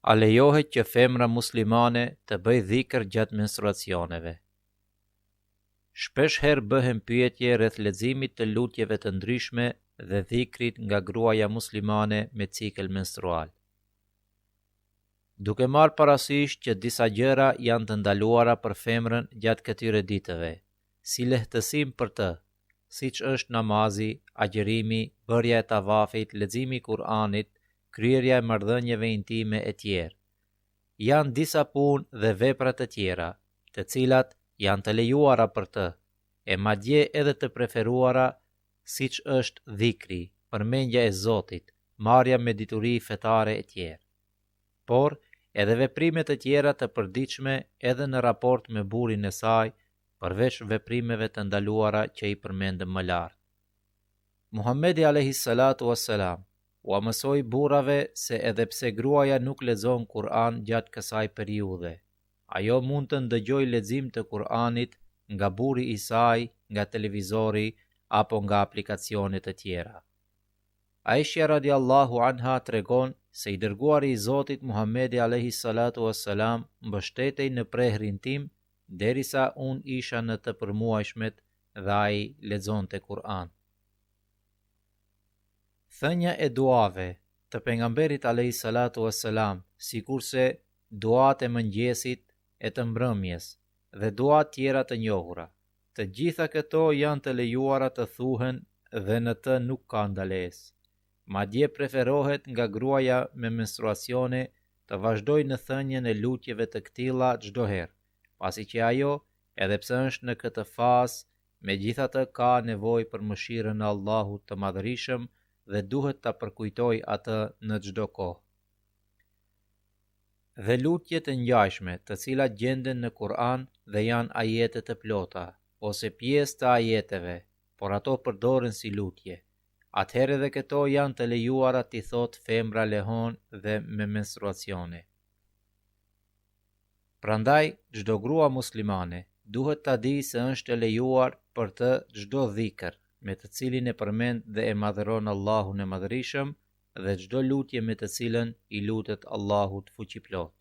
A lejohet që femra muslimane të bëjë dhikr gjatë menstruacioneve? Shpesh herë bëhen pyetje rreth leximit të lutjeve të ndryshme dhe dhikrit nga gruaja muslimane me cikël menstrual. Duke marrë parasysh që disa gjëra janë të ndaluara për femrën gjatë këtyre ditëve, si lehtësim për të, siç është namazi, agjërimi, bërja e tavafit, leximi i Kur'anit, kryerja e marrëdhënieve intime etj. Janë disa punë dhe vepra të tjera, të cilat janë të lejuara për të, e madje edhe të preferuara, siç është dhikri, përmendja e Zotit, marrja me dituri fetare etj. Por, edhe veprime të tjera të përditshme edhe në raport me burrin e saj, përveç veprimeve të ndaluara që i përmendëm më lart. Muhammedi alejhi salatu ue selam ua mësoi burrave se edhe pse gruaja nuk lexon Kur'an gjatë kësaj periudhe, ajo mund të ndëgjojë lexim të Kur'anit nga burri i saj, nga televizori apo nga aplikacione të tjera. Aishja radiallahu anha tregon se i dërguari i Zotit Muhammedi alejhi salatu ue selam mbështetej në prehrin tim derisa unë isha në të përmuajshmet dhe ai lexonte Kur'an. Thënia e duave të Pejgamberit alejhi salatu ue selam, sikurse duatë e mëngjesit e të mbrëmjes dhe duatë tjera të njohura, të gjitha këto janë të lejuara të thuhen dhe në të nuk ka ndalesë. Madje preferohet nga gruaja me menstruacione të vazhdojë në thënien e lutjeve të këtilla çdo herë, pasi që ajo, edhe pse është në këtë fazë, megjithatë ka nevojë për mëshirën e Allahut të Madhërishëm dhe duhet ta përkujtojë atë në çdo kohë. Dhe lutje të ngjashme, të cilat gjenden në Kur'an dhe janë ajete të plota, ose pjesë të ajeteve, por ato përdoren si lutje, atëherë edhe këto janë të lejuara t'i thotë femra lehonë dhe me menstruacione. Prandaj, çdo grua muslimane duhet ta dijë se është e lejuar për të çdo dhikr, me të cilin e përmend dhe e madhëron Allahun e Madhërishëm dhe çdo lutje me të cilën i lutet Allahut Fuqiplotë.